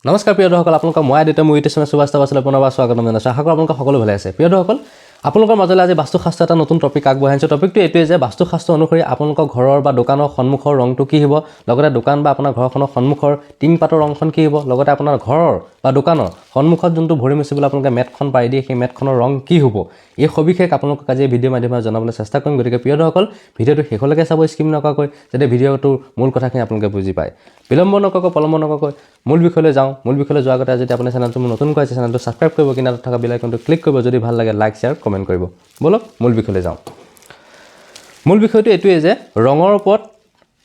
নমস্কাৰ প্ৰিয় দৰ্শকসকল, আপোনালোকক মই আদিত্য, মোৰ ইউটিউব চেনেল সুভাষ তাবাচলৈ পুনৰবাৰ স্বাগতম জনাইছোঁ। আশা কৰোঁ আপোনালোক সকলো ভালে আছে। প্ৰিয় দৰ্শকসকল, আপোনালোকৰ মাজলৈ আজি বাস্তুশাস্ত্ৰ এটা নতুন টপিক আগবঢ়াই আনিছোঁ। টপিকটো এইটোৱে যে বাস্তুশাস্ত্ৰ অনুসৰি আপোনালোকৰ ঘৰৰ বা দোকানৰ সন্মুখৰ ৰংটো কি হ'ব, লগতে দোকান বা আপোনাৰ ঘৰখনৰ সন্মুখৰ টিংপাতৰ ৰংখন কি হ'ব, লগতে আপোনাৰ ঘৰৰ বা দোকানৰ সন্মুখত যোনটো ভৰি মুচিবলৈ আপোনালোকে মেটখন পাৰি দিয়ে, সেই মেটখনৰ ৰং কি হ'ব, এই সবিশেষ আপোনালোকক আজি এই ভিডিঅ'ৰ মাধ্যমেৰে জনাবলৈ চেষ্টা কৰিম। গতিকে প্ৰিয় দৰ্শকসকল, ভিডিঅ'টো শেষলৈকে চাব স্কিপ নকৰাকৈ, যাতে ভিডিঅ'টোৰ মূল কথাখিনি আপোনালোকে বুজি পায়। বিলম্ব নকৰাকৈ, পলম্ব নকৰাকৈ মূল বিষয়লৈ যাওঁ। মূল বিষয়লৈ যোৱাৰ আগতে যদি আপোনাৰ চেনেলটো মোৰ নতুনকৈ আছে, চেনেলটো ছাবস্ক্ৰাইব কৰিব, কিনাৰত থকা বেল আইকনটো ক্লিক কৰিব। যদি ভাল লাগে, লাইক, শ্বেয়াৰ, কমেণ্ট কৰিব। ব'লক, মূল বিষয়লৈ যাওঁ। মূল বিষয়টো এইটোৱে যে ৰঙৰ ওপৰত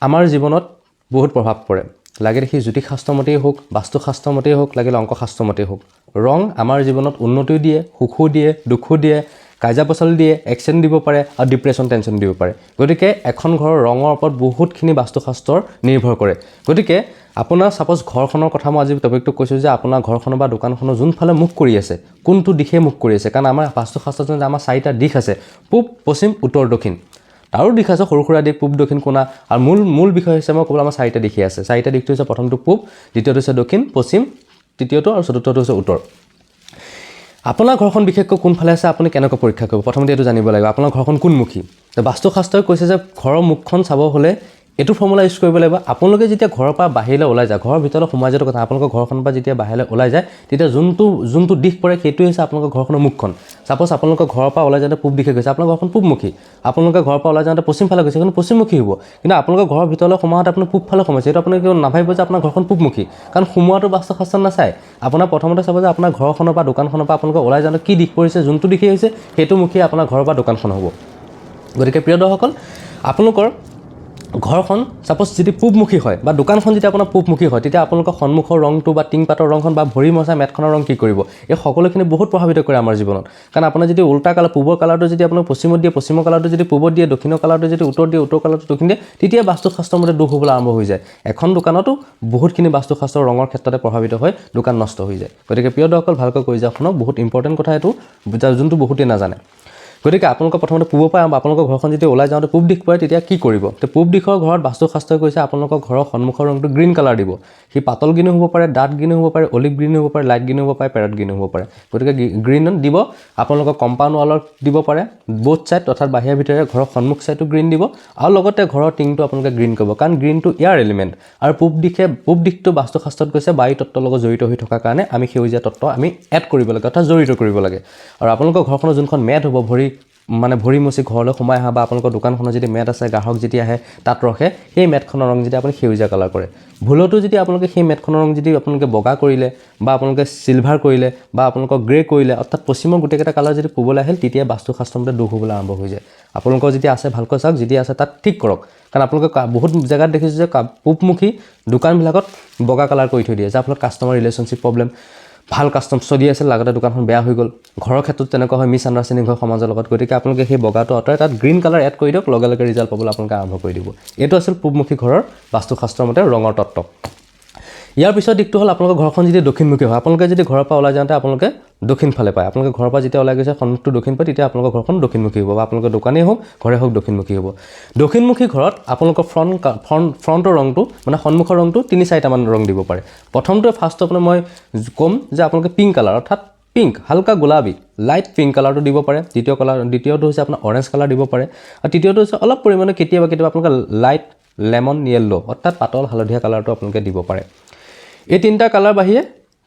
আমাৰ জীৱনত বহুত প্ৰভাৱ পৰে। লাগিলে সি জ্যোতিষশাস্ত্ৰ মতেই হওক, বাস্তুশাস্ত্ৰ মতেই হওক, লাগিলে অংকশাস্ত্ৰ মতেই হওক, ৰং আমাৰ জীৱনত উন্নতিও দিয়ে, সুখো দিয়ে, দুখো দিয়ে, কাজিয়া পেচালো দিয়ে, এক্সিডেণ্ট দিব পাৰে আৰু ডিপ্ৰেশ্যন, টেনশ্যন দিব পাৰে। গতিকে এখন ঘৰৰ ৰঙৰ ওপৰত বহুতখিনি বাস্তুশাস্ত্ৰৰ নিৰ্ভৰ কৰে। গতিকে আপোনাৰ ছাপ'জ ঘৰখনৰ কথা মই আজি টপিকটো কৈছোঁ যে আপোনাৰ ঘৰখনৰ বা দোকানখনৰ যোনফালে মুখ কৰি আছে, কোনটো দিশে মুখ কৰি আছে। কাৰণ আমাৰ বাস্তুশাস্ত্ৰত যে আমাৰ চাৰিটা দিশ আছে, পূব, পশ্চিম, উত্তৰ, দক্ষিণ। তাৰো দিশ আছে সৰু সুৰা দিশ, পূব, দক্ষিণ কোণা। আৰু মূল মূল বিষয় হৈছে মই ক'বলৈ আমাৰ চাৰিটা দিশেই আছে। চাৰিটা দিশটো হৈছে প্ৰথমটো পূব, দ্বিতীয়টো হৈছে দক্ষিণ, পশ্চিম তৃতীয়টো আৰু চতুৰ্থটো হৈছে উত্তৰ। আপোনাৰ ঘৰখন বিশেষকৈ কোনফালে আছে, আপুনি কেনেকৈ পৰীক্ষা কৰিব? প্ৰথমতে এইটো জানিব লাগিব, আপোনাৰ ঘৰখন কোনমুখী। তো বাস্তুশাস্ত্ৰই কৈছে যে ঘৰৰ মুখখন চাব হ'লে এইটো ফৰ্মুলা ইউজ কৰিব লাগিব। আপোনালোকে যেতিয়া ঘৰৰ পৰা বাহিৰলৈ ওলাই যায়, ঘৰৰ ভিতৰলৈ সোমাই যোৱাটো কথা, আপোনালোকৰ ঘৰখনৰ পৰা যেতিয়া বাহিৰলৈ ওলাই যায়, তেতিয়া যোনটো যোনটো দিশ পৰে, সেইটোৱে হৈছে আপোনালোকৰ ঘৰখনৰ মুখখন। ছাপ'জ আপোনালোকৰ ঘৰৰ পৰা ওলাই যাওঁতে পূব দিশে গৈছে, আপোনালোকৰ ঘৰখন পূবমুখী। আপোনালোকে ঘৰৰ পৰা ওলাই যাওঁতে পশ্চিম ফালে গৈছে, কিন্তু পশ্চিমমুখী হ'ব। কিন্তু আপোনালোকৰ ঘৰৰ ভিতৰলৈ সোমাওঁতে আপুনি পূব ফালে সোমাইছে, এইটো আপুনি কিয় নাভাবিব যে আপোনাৰ ঘৰখন পূবমুখী। কাৰণ সোমোৱাটো বাস্তুশাস্ত্ৰত নাচায়। আপোনাৰ প্ৰথমতে চাব যে আপোনাৰ ঘৰখনৰ পৰা, দোকানখনৰ পৰা আপোনালোকে ওলাই যাওঁতে কি দিশ পৰিছে। যোনটো দিশেই হৈছে, সেইটো মুখী আপোনাৰ ঘৰৰ বা দোকানখন হ'ব। গতিকে প্ৰিয় দৰ্শকসকল, আপোনালোকৰ ঘৰখন ছাপ'জ যদি পূবমুখী হয় বা দোকানখন যেতিয়া আপোনাৰ পূবমুখী হয়, তেতিয়া আপোনালোকৰ সন্মুখৰ ৰংটো বা টিংপাতৰ ৰংখন বা ভৰি মচা মেটখনৰ ৰং কি কৰিব, এই সকলোখিনি বহুত প্ৰভাৱিত কৰে আমাৰ জীৱনত। কাৰণ আপোনাৰ যদি উল্টা কালাৰ, পূবৰ কালাৰটো যদি আপোনাৰ পশ্চিমত দিয়ে, পশ্চিমৰ কালাৰটো যদি পূবত দিয়ে, দক্ষিণৰ কালাৰটো যদি উত্তৰ দিয়ে, উত্তৰ কালাৰটো দক্ষিণ দিয়ে, তেতিয়া বাস্তুশাস্ত্ৰৰ মতে দোষ হ'বলৈ আৰম্ভ হৈ যায়। এখন দোকানতো বহুতখিনি বাস্তুশাস্ত্ৰৰ ৰঙৰ ক্ষেত্ৰতে প্ৰভাৱিত হৈ দোকান নষ্ট হৈ যায়। গতিকে প্ৰিয় দৰ্শকসকল, ভালকৈ কৈ যাওক, শুনক। বহুত ইম্পৰ্টেণ্ট কথা এইটো, যোনটো বহুতেই নাজানে। গতিকে আপোনালোকৰ প্ৰথমতে পূবৰ পৰা আৰম্ভ। আপোনালোকৰ ঘৰখন যেতিয়া ওলাই যাওঁতে পূব দিশ পৰে, তেতিয়া কি কৰিব? তো পূব দিশৰ ঘৰত বাস্তুশাস্ত্ৰই কৈছে, আপোনালোকৰ ঘৰৰ সন্মুখৰ ৰংটো গ্ৰীণ কালাৰ দিব। সি পাতল গ্ৰীণো হ'ব পাৰে, ডাৰ্ক গ্ৰীণো হ'ব পাৰে, অলিভ গ্ৰীণো হ'ব পাৰে, লাইট গ্ৰীণো হ'ব পাৰে, পেৰট গ্ৰীণো হ'ব পাৰে। গতিকে গ্ৰীণত দিব। আপোনালোকৰ কম্পাউণ্ড ৱালত দিব পাৰে ব'থ ছাইড, অৰ্থাৎ বাহিৰৰ ভিতৰে ঘৰৰ সন্মুখ ছাইডটো গ্ৰীণ দিব আৰু লগতে ঘৰৰ টিংটো আপোনালোকে গ্ৰীণ কৰিব, কাৰণ গ্ৰীণটো এয়াৰ এলিমেণ্ট। আৰু পূব দিশে, পূব দিশটো বাস্তুশাস্ত্ৰত কৈছে বায়ু তত্ত্বৰ লগত জড়িত হৈ থকাৰ কাৰণে আমি সেউজীয়া তত্ত্ব আমি এড কৰিব লাগে, অৰ্থাৎ জড়িত কৰিব লাগে। আৰু আপোনালোকৰ ঘৰখনৰ যোনখন মেট হ'ব, ভৰি মানে ভৰি মুচি ঘৰলৈ সোমাই অহা বা আপোনালোকৰ দোকানখনত যদি মেট আছে, গ্ৰাহক যেতিয়া আহে তাত ৰখে, সেই মেটখনৰ ৰং যদি আপুনি সেউজীয়া কালাৰ কৰে, ভুলতো যদি আপোনালোকে সেই মেটখনৰ ৰং যদি আপোনালোকে বগা কৰিলে বা আপোনালোকে চিলভাৰ কৰিলে বা আপোনালোকৰ গ্ৰে কৰিলে, অৰ্থাৎ পশ্চিমৰ গোটেইকেইটা কালাৰ যদি পূবলৈ আহিল, তেতিয়া বাস্তুশাস্ত্ৰমতে দোষ হ'বলৈ আৰম্ভ হৈ যায়। আপোনালোকৰ যেতিয়া আছে, ভালকৈ চাওক। যেতিয়া আছে তাত ঠিক কৰক। কাৰণ আপোনালোকে বহুত জেগাত দেখিছোঁ যে পূবমুখী দোকানবিলাকত বগা কালাৰ কৰি থৈ দিয়ে, যাৰ ফলত কাষ্টমাৰ ৰিলেশ্যনশ্বিপ প্ৰব্লেম, ভাল কাষ্টম চলি আছিল, লগতে দোকানখন বেয়া হৈ গ'ল। ঘৰৰ ক্ষেত্ৰত তেনেকুৱা হয়, মিছ আণ্ডাৰষ্টেণ্ডিং হয় সমাজৰ লগত। গতিকে আপোনালোকে সেই বগাটো আঁতৰাই তাত গ্ৰীণ কালাৰ এড কৰি দিয়ক, লগে লগে ৰিজাল্ট পাবলৈ আপোনালোকে আৰম্ভ কৰি দিব। এইটো আছিল পূবমুখী ঘৰৰ বাস্তুশাস্ত্ৰৰ মতে ৰঙৰ তত্ত্ব। ইয়াৰ পিছত দিশটো হ'ল আপোনালোকৰ ঘৰখন যদি দক্ষিণমুখী হয়, আপোনালোকে যদি ঘৰৰ পৰা ওলাই যাওঁতে আপোনালোকে দক্ষিণ ফালে পায়, আপোনালোকে ঘৰৰ পৰা যেতিয়া ওলাই গৈছে সন্মুখটো দক্ষিণ পায়, তেতিয়া আপোনালোকৰ ঘৰখন দক্ষিণমুখী হ'ব বা আপোনালোকৰ দোকানেই হওক, ঘৰে হওক, দক্ষিণমুখী হ'ব। দক্ষিণমুখী ঘৰত আপোনালোকৰ ফ্ৰণ্টৰ ৰংটো, মানে সন্মুখৰ ৰংটো তিনি চাৰিটামান ৰং দিব পাৰে। প্ৰথমটোৱে, ফাৰ্ষ্টটো আপোনাৰ মই ক'ম যে আপোনালোকে পিংক কালাৰ, অৰ্থাৎ পিংক, হালকা গোলাপী, লাইট পিংক কালাৰটো দিব পাৰে। দ্বিতীয় কালাৰ, দ্বিতীয়টো হৈছে আপোনাৰ অৰেঞ্জ কালাৰ দিব পাৰে আৰু তৃতীয়টো হৈছে অলপ পৰিমাণে কেতিয়াবা কেতিয়াবা আপোনালোকে লাইট লেমন য়েল্ল', অৰ্থাৎ পাতল হালধীয়া কালাৰটো আপোনালোকে দিব পাৰে। এই তিনিটা কালাৰ বাহিৰে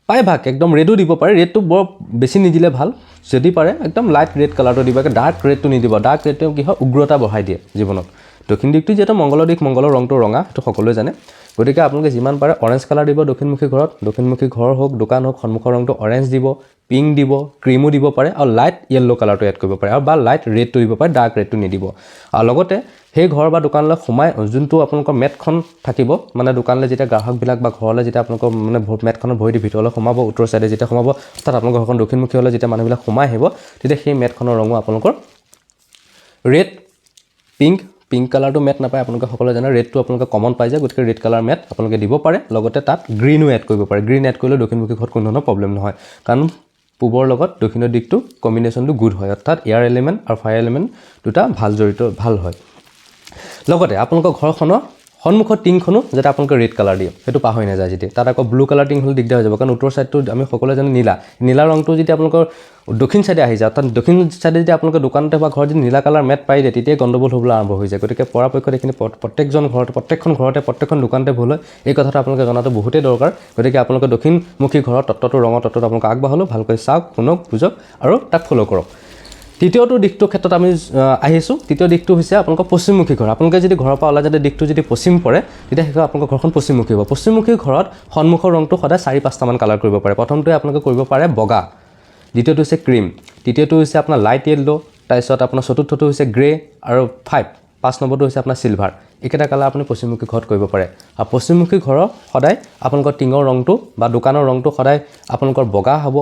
প্ৰায়ভাগ একদম ৰেডো দিব পাৰে। ৰেডটো বৰ বেছি নিদিলে ভাল। যদি পাৰে একদম লাইট ৰেড কালাৰটো দিব, ডাৰ্ক ৰেডটো নিদিব। ডাৰ্ক ৰেডটো কি হয়, উগ্ৰতা বঢ়াই দিয়ে জীৱনত। দক্ষিণ দিশটো যিহেতু মংগলৰ দিশ, মংগলৰ ৰংটো ৰঙা, সেইটো সকলোৱে জানে। গতিকে আপোনালোকে যিমান পাৰে অৰেঞ্জ কালাৰ দিব দক্ষিণমুখী ঘৰত। দক্ষিণমুখী ঘৰ হওক, দোকান হওক, সন্মুখৰ ৰংটো অৰেঞ্জ দিব, পিংক দিব, ক্ৰীমো দিব পাৰে আৰু লাইট য়েল্ল' কালাৰটো এড কৰিব পাৰে আৰু বা লাইট ৰেডটো দিব পাৰে, ডাৰ্ক ৰেডটো নিদিব। আৰু লগতে সেই ঘৰ বা দোকানলৈ সোমাই যোনটো আপোনালোকৰ মেটখন থাকিব, মানে দোকানলৈ যেতিয়া গ্ৰাহকবিলাক বা ঘৰলৈ যেতিয়া আপোনালোকৰ মানে মেটখনৰ ভৰি দি ভিতৰলৈ সোমাব, উত্তৰ ছাইডে যেতিয়া সোমাব, অৰ্থাৎ আপোনালোকৰ ঘৰখন দক্ষিণমুখী হ'লে যেতিয়া মানুহবিলাক সোমাই আহিব, তেতিয়া সেই মেটখনৰ ৰঙো আপোনালোকৰ ৰেড, পিংক। পিংক কালাৰটো মেট নাপায়, আপোনালোকে সকলোৱে জানে। ৰেডটো আপোনালোকে কমন পাই যায়। গতিকে ৰেড কালাৰ মেট আপোনালোকে দিব পাৰে, লগতে তাত গ্ৰীণো এড কৰিব পাৰে। গ্ৰীণ এড কৰিলে দক্ষিণমুখী ঘৰত কোনো ধৰণৰ প্ৰব্লেম নহয়, কাৰণ পূবৰ লগত দক্ষিণৰ দিশটো কম্বিনেশ্যনটো গুড হয়, অৰ্থাৎ এয়াৰ এলিমেণ্ট আৰু ফায়াৰ এলিমেণ্ট দুটা ভাল জড়িত, ভাল হয়। লগতে আপোনালোকৰ ঘৰখনৰ সন্মুখৰ টিংখনো যাতে আপোনালোকে ৰেড কালাৰ দিয়ে, সেইটো পাহৰি নাযায়। যেতিয়া তাত আকৌ ব্লু কালাৰ টিং হ'লে দিগদাৰ হৈ যাব, কাৰণ উত্তৰ ছাইডটো আমি সকলোৱে জানো নীলা। নীলা ৰংটো যেতিয়া আপোনালোকৰ দক্ষিণ ছাইডে আহি যায়, অৰ্থাৎ দক্ষিণ ছাইডে যেতিয়া আপোনালোকে দোকানতে বা ঘৰত যদি নীলা কালাৰ মেট পাই দিয়ে, তেতিয়াই গণ্ডগোল হ'বলৈ আৰম্ভ হৈ যায়। গতিকে পৰাপক্ষত এইখিনি প্ৰত্যেকজন ঘৰত, প্ৰত্যেকখন ঘৰতে, প্ৰত্যেকখন দোকানতে ভুল হয়। এই কথাটো আপোনালোকে জনাটো বহুতেই দৰকাৰ। গতিকে আপোনালোকে দক্ষিণমুখী ঘৰৰ তত্ত্বটো, ৰঙৰ তত্ত্বটো আপোনালোকে আগবাঢ়লো ভালকৈ চাওক, শুনক, বুজক আৰু তাক ফ'ল' কৰক। তৃতীয়টো দিশটোৰ ক্ষেত্ৰত আমি আহিছোঁ। তৃতীয় দিশটো হৈছে আপোনালোকৰ পশ্চিমমুখী ঘৰ। আপোনালোকে যদি ঘৰৰ পৰা ওলাই যাতে দিশটো যদি পশ্চিম পৰে, তেতিয়া সেই আপোনালোকৰ ঘৰখন পশ্চিমমুখী হ'ব। পশ্চিমমুখী ঘৰত সন্মুখৰ ৰংটো সদায় চাৰি পাঁচটামান কালাৰ কৰিব পাৰে। প্ৰথমটোৱে আপোনালোকে কৰিব পাৰে বগা, দ্বিতীয়টো হৈছে ক্ৰীম, তৃতীয়টো হৈছে আপোনাৰ লাইট য়েল্ল', তাৰপিছত আপোনাৰ চতুৰ্থটো হৈছে গ্ৰে আৰু 5 নম্বৰটো হৈছে আপোনাৰ চিলভাৰ। এইকেইটা কালাৰ আপুনি পশ্চিমমুখী ঘৰত কৰিব পাৰে। আৰু পশ্চিমমুখী ঘৰৰ সদায় আপোনালোকৰ টিঙৰ ৰংটো বা দোকানৰ ৰংটো সদায় আপোনালোকৰ বগা হ'ব।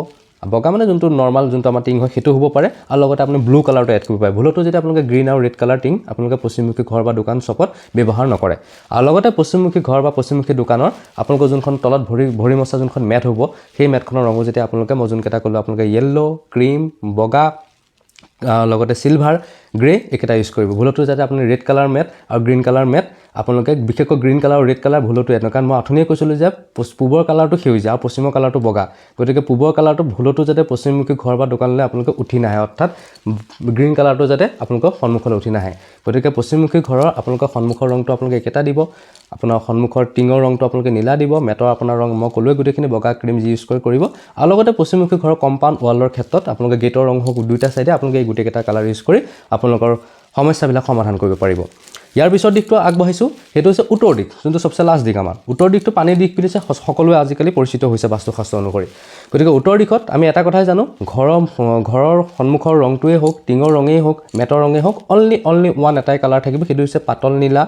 বগা মানে যোনটো নৰ্মেল যোনটো আমাৰ টিং হয়, সেইটো হ'ব পাৰে আৰু লগতে আপুনি ব্লু কালাৰটো এড কৰিব পাৰে। ভুলতো যদি আপোনালোকে গ্ৰীণ আৰু ৰেড কালাৰ টিং আপোনালোকে পশ্চিমমুখী ঘৰ বা দোকান চকত ব্যৱহাৰ নকৰে। আৰু লগতে পশ্চিমমুখী ঘৰ বা পশ্চিমমুখী দোকানৰ আপোনালোকৰ যোনখন তলত ভৰি মচা যোনখন মেট হ'ব, সেই মেটখনৰ ৰঙো যেতিয়া আপোনালোকে, মই যোনকেইটা ক'লোঁ, আপোনালোকে য়েল্ল', ক্ৰীম, বগা, লগতে চিলভাৰ, গ্ৰে এইকেইটা ইউজ কৰিব। ভুলতো যাতে আপুনি ৰেড কালাৰ মেট আৰু গ্ৰীণ কালাৰ মেট আপোনালোকে, বিশেষকৈ গ্ৰীণ কালাৰ আৰু ৰেড কালাৰ ভুলতো এড নকৰে। কাৰণ মই অথনিয়ে কৈছিলোঁ যে পূবৰ কালাৰটো সেউজীয়া আৰু পশ্চিমৰ কালাৰটো বগা। গতিকে পূবৰ কালাৰটো ভুলতো যাতে পশ্চিমমুখী ঘৰ বা দোকানলৈ আপোনালোকে উঠি নাহে, অৰ্থাৎ গ্ৰীণ কালাৰটো যাতে আপোনালোকৰ সন্মুখলৈ উঠি নাহে। গতিকে পশ্চিমমুখী ঘৰৰ আপোনালোকৰ সন্মুখৰ ৰংটো আপোনালোকে একেটা দিব। আপোনাৰ সন্মুখৰ টিঙৰ ৰংটো আপোনালোকে নীলা দিব। মেটৰ আপোনাৰ ৰং মই ক'লোৱে গোটেইখিনি বগা, ক্ৰীম যি ইউজ কৰি কৰিব। আৰু লগতে পশ্চিমমুখী ঘৰৰ কম্পাউণ্ড ৱালৰ ক্ষেত্ৰত আপোনালোকে গেটৰ ৰং হওক, দুয়োটা ছাইডে আপোনালোকে এই গোটেইকেইটা কালাৰ ইউজ কৰি আপোনালোকৰ সমস্যাবিলাক সমাধান কৰিব পাৰিব। ইয়াৰ পিছৰ দিশটো আগবাঢ়িছোঁ, সেইটো হৈছে উত্তৰ দিশ, যোনটো চবচে লাষ্ট দিশ আমাৰ। উত্তৰ দিশটো পানীৰ দিশ বুলি সকলোৱে আজিকালি পৰিচিত হৈছে বাস্তুশাস্ত্ৰ অনুসৰি। গতিকে উত্তৰ দিশত আমি এটা কথাই জানো, ঘৰৰ সন্মুখৰ ৰংটোৱেই হওক, টিঙৰ ৰঙেই হওক, মেটৰ ৰঙেই হওক, অনলি অনলি ওৱান এটাই কালাৰ থাকিব, সেইটো হৈছে পাতল নীলা,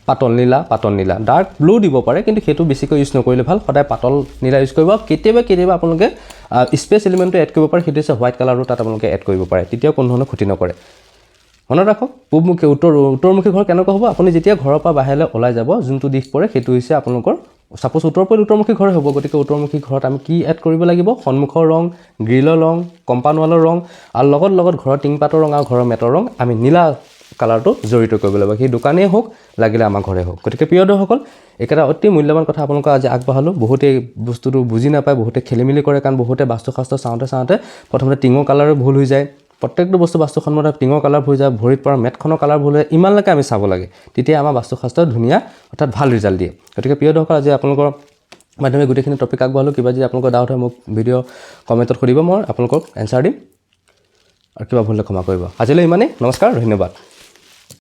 পাতল নীলা, পাতল নীলা। ডাৰ্ক ব্লু দিব পাৰে, কিন্তু সেইটো বেছিকৈ ইউজ নকৰিলে ভাল। সদায় পাতল নীলা ইউজ কৰিব। কেতিয়াবা কেতিয়াবা আপোনালোকে স্পেচ এলিমেণ্টটো এড কৰিব পাৰে, সেইটো হৈছে হোৱাইট কালাৰটো তাত আপোনালোকে এড কৰিব পাৰে, তেতিয়াও কোনো ধৰণৰ ক্ষতি নকৰে। মনত ৰাখক, পূবমুখী উত্তৰমুখী ঘৰ কেনেকুৱা হ'ব? আপুনি যেতিয়া ঘৰৰ পৰা বাহিৰলৈ ওলাই যাব, যোনটো দিশ পৰে, সেইটো হৈছে আপোনালোকৰ, ছাপ'জ উত্তৰ পৰিলে উত্তৰমুখী ঘৰ হ'ব। গতিকে উত্তৰমুখী ঘৰত আমি কি এড কৰিব লাগিব? সন্মুখৰ ৰং, গ্ৰিলৰ ৰং, কম্পাউণ্ড ৱালৰ ৰং আৰু লগত লগত ঘৰৰ টিংপাতৰ ৰং আৰু ঘৰৰ মেটৰ ৰং আমি নীলা কালাৰটো জড়িত কৰিব লাগিব, সেই দোকানেই হওক লাগিলে আমাৰ ঘৰে হওক। গতিকে প্ৰিয় দৰ্শকসকল, এইকেইটা অতি মূল্যৱান কথা আপোনালোকক আজি আগবঢ়ালোঁ। বহুতে বস্তুটো বুজি নাপায়, বহুতে খেলি মেলি কৰে, কাৰণ বহুতে বাস্তুশাস্ত্ৰ চাওঁতে চাওঁতে প্ৰথমতে টিঙৰ কালাৰো ভুল হৈ যায়। প্ৰত্যেকটো বস্তু বাস্তুসন্মত টিঙৰ কালাৰ ভুল যায়, ভৰিত পৰা মেটখনৰ কালাৰ ভুল হয়। ইমানলৈকে আমি চাব লাগে, তেতিয়া আমাৰ বাস্তুশাস্ত্ৰ ধুনীয়া অৰ্থাৎ ভাল ৰিজাল্ট দিয়ে। গতিকে প্ৰিয় দৰ্শক, আজি আপোনালোকৰ মাধ্যমে গোটেইখিনি টপিক আগবঢ়ালোঁ। কিবা যদি আপোনালোকৰ ডাউট হয়, মোক ভিডিঅ' কমেণ্টত সুধিব, মই আপোনালোকক এনচাৰ দিম আৰু কিবা ভুল হ'লে ক্ষমা কৰিব। আজিলৈ ইমানেই। নমস্কাৰ, ধন্যবাদ।